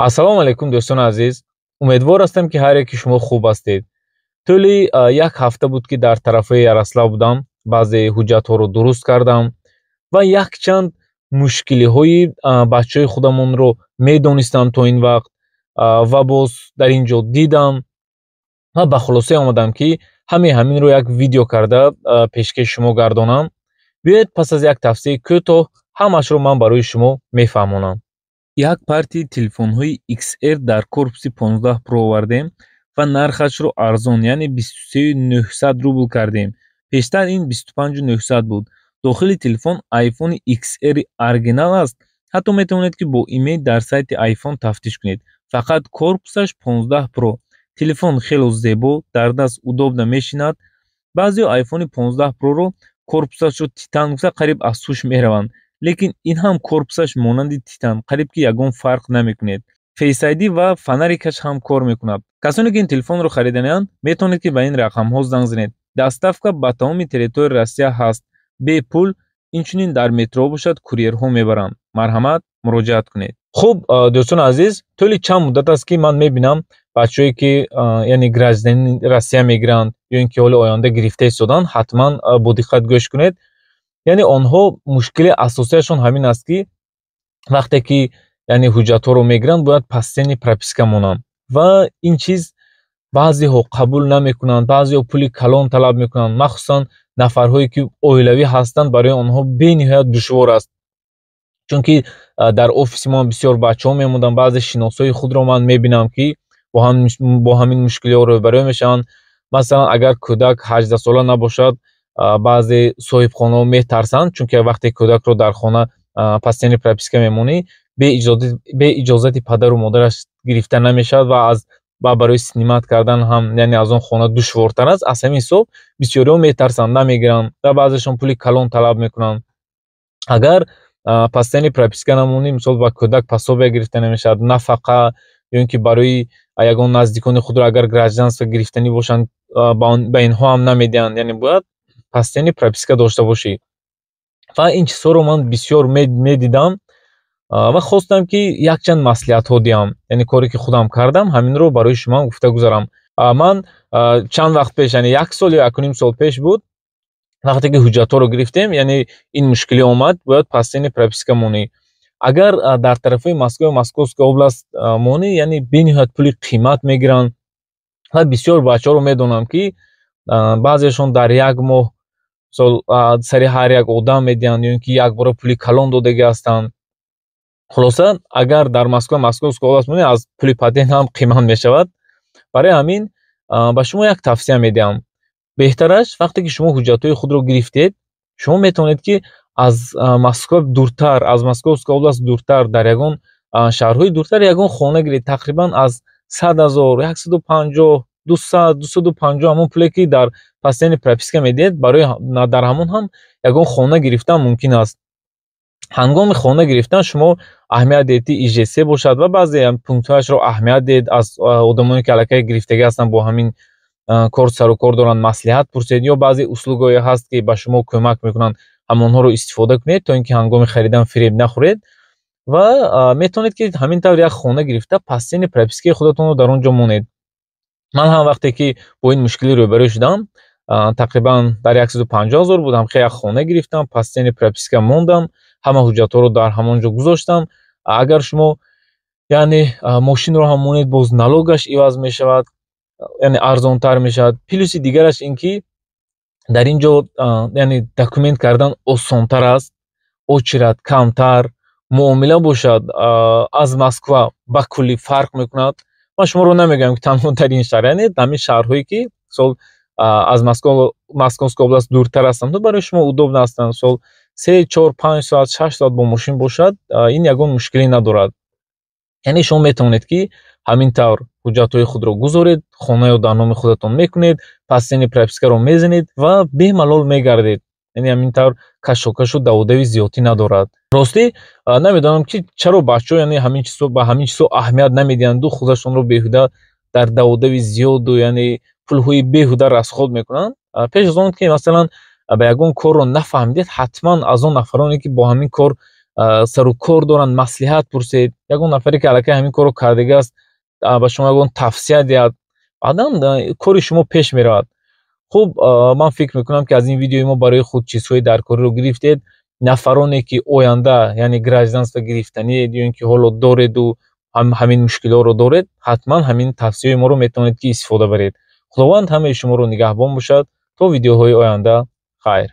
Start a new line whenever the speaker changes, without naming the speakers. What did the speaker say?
Ассалому алайкум, дӯстони азиз. Умедвор ҳастам, ки ҳар яки шумо хуб ҳастед. Тӯли як ҳафта буд, ки дар тарафҳои Ярослав будам, баъзе ҳуҷҷатҳоро дуруст кардам ва якчанд мушкилиҳои бачаҳои худамонро медонистам то ин вақт ва боз дар ин ҷо дидам ва ба хулосае омадам, ки ҳамаи ҳаминро як видео карда пешкаши шумо гардонам. Биёед, пас аз як тавсияи кӯтоҳ ҳамаашро ман барои шумо мефаҳмонам. Як партияи телефонҳои XR дар корпуси 15 Pro овардем ва нархашро арзон, яъне 23 900 рубл кардем. Пештар ин 25 900 буд. Дохили телефон iPhone XR оригинал аст. Ҳатто метавонед, ки бо имейл дар сайти iPhone тафтиш кунед. Фақат корпусаш 15 Pro. Телефон хело зебо, дар даст удобно мешинад. Баъзеҳо iPhone 15 Pro-ро корпусашро титан гуфта, қариб аз ҳуш мераванд, лекин ин ҳам корпусаш монанди титан, қариб ки ягон фарқ намекунед. Face ID ва фонарикаш ҳам кор мекунад. Касоне ки ин телефонро хариданианд, метавонед, ки ба ин рақамҳо занг занед. Доставка ба тамоми территорияи Россия ҳаст, бепул. Инчунин дар метро бошад, курьерҳо мебаранд. Марҳамат, муроҷиат кунед. Хуб, дӯстони азиз, тӯли чанд муддат аст, ки ман мебинам, бачаҳое ки, яъне, гражданини Россия мегиранд ё ин ки ҳоли оянда гирифта истоданд, ҳатман бо диққат гӯш кунед. Яъне онҳо мушкили асосияшон ҳамин аст, ки вақте ки, яъне, ҳуҷҷатҳоро мегиранд, бояд постоянный прописка монанд ва ин чиз баъзеҳо қабул намекунанд, баъзеҳо пули калон талаб мекунанд. Махсусан нафарҳое ки оилавӣ ҳастанд, барои онҳо бениҳоят душвор аст, чунки дар офиси мо бисёр бачаҳо мемонданд. Баъзе шиносҳои худро ман мебинам, ки бо ҳамин мушкилиҳо рӯбарӯ мешаванд. Масалан, агар кӯдак 18-сола набошад, баъзе соҳибхонаҳо метарсанд, чунки вақте кӯдакро дар хона постоянный прописка мемонӣ, бе иҷозати падару модараш гирифта намешавад ва аз ва барои снимать кардан ҳам, яъне, аз он хона душвортар аст. Аз ҳамин ҳисоб бисёриҳо метарсанд, намегиранд ва баъзешон пули калон талаб мекунанд. Агар постоянный прописка намонӣ, мисол, ба кӯдак пособие гирифта намешавад, нафақа ё ин ки барои ягон наздикони худро агар гражданство гирифтанӣ бошанд, ба инҳо ҳам намедиҳанд. Яъне бояд постоянный прописка дошта бошӣ. Ва ин чизҳоро ман бисёр медидам ва хостам, ки якчанд маслиҳатҳо диҳам, яъне коре ки худам кардам, ҳаминро барои шумо гуфта гузарам. Ман чанд вақт пеш, яъне як сол ё якуним сол пеш буд, вақте ки ҳуҷҷатҳоро гирифтем, яъне ин мушкилӣ омад: бояд постоянный прописка монӣ. Агар дар тарафҳои Москва ё Московская область монӣ, яъне бениҳоят пули қимат мегиранд. Ва бисёр бачаҳоро медонам, ки баъзеашон дар як моҳ, мисол, сари ҳар як одам медиҳанд ё ин ки якбора пули калон додагӣ ҳастанд. Хулоса, агар дар Москва, Московская область монӣ, аз пули патент ҳам қимат мешавад. Барои ҳамин ба шумо як тавсия медиҳам. Беҳтараш, вақте ки шумо ҳуҷҷатҳои худро гирифтед, шумо метавонед, ки аз Москва дуртар, аз Московская область дуртар, дар ягон шаҳрҳои дуртар ягон хона гиред. Тақрибан аз 100 000, 150, 200, 250, ҳамон пуле ки дар постоянный прописка медиҳед, барои дар ҳамон ҳам ягон хона гирифтан мумкин аст. Ҳангоми хона гирифтан шумо аҳамият диҳед, ки ИЖС бошад ва баъзе пунктҳояшро аҳамият диҳед. Аз одамоне ки аллакай гирифтагӣ ҳастанд, бо ҳамин кор сарукор доранд, маслиҳат пурсед ё баъзе услугаҳое ҳаст, ки ба шумо кӯмак мекунанд, ҳамонҳоро истифода кунед, то ин ки ҳангоми харидан фиреб нахӯред. Ва метавонед, ки ҳамин тавр як хона гирифта, постоянный пропискаи худатонро дар он ҷо монед. Ман ҳам вақте ки бо ин мушкилӣ рӯбарӯ шудам, тақрибан дар 150 000 буд, ҳамхе як хона гирифтам, постоянный прописка мондам, ҳама ҳуҷҷатҳоро дар ҳамон ҷо гузоштам. Агар шумо, яъне, мошинро ҳам монед, боз налогаш иваз мешавад, яъне арзонтар мешавад. Плюси дигараш ин ки дар ин ҷо, яъне, документ кардан осонтар аст, очередь камтар, муомила бошад, аз Москва ба куллӣ фарқ мекунад. Ман шуморо намегӯям, ки танҳо дар ин шаҳр, яъне ҳамин шаҳрҳое ки, мисол, аз Московская область дуртар ҳастанд, барои шумо удобно ҳастанд. Мисол, 3, 4, 5 соат, 6 соат бо мошин бошад, ин ягон мушкиле надорад. Яъне шумо метавонед, ки ҳамин тавр ҳуҷҷатҳои худро гузоред, хонаро дар номи худатон мекунед, постоянный пропискаро мезанед ва бемалол мегардед. Яъне ҳамин тавр кашокашу даводави зиёдтӣ надорад. Ростӣ, намедонам, ки чаро бачаҳо, яъне, ҳамин чизҳо, ба ҳамин чизҳо аҳамият намедиҳанду худашонро беҳуда дар даводави зиёду, яъне, пулҳои беҳуда расход мекунанд. Пеш аз он ки, масалан, ба ягон корро нафаҳмидед, ҳатман аз он нафароне ки бо ҳамин кор Сару кор доранд, маслиҳат пурсед. Ягон нафаре, ки аллакай ҳамин корро кардагиаст, ба шумо ягон тавсия диҳад, баъдан кори шумо пеш меравад. Хуб, ман фикр мекунам, ки аз ин видеои мо барои худ чизҳои даркориро гирифтед. Нафароне, ки оянда, яъне гражданство гирифтаниед ё ин ки ҳоло дореду ҳамин мушкилотро доред, ҳатман ҳамин тавсияи моро метавонед, ки истифода баред. Худованд ҳамаи шуморо нигаҳбон бошад. То видеоҳои оянда, хайр.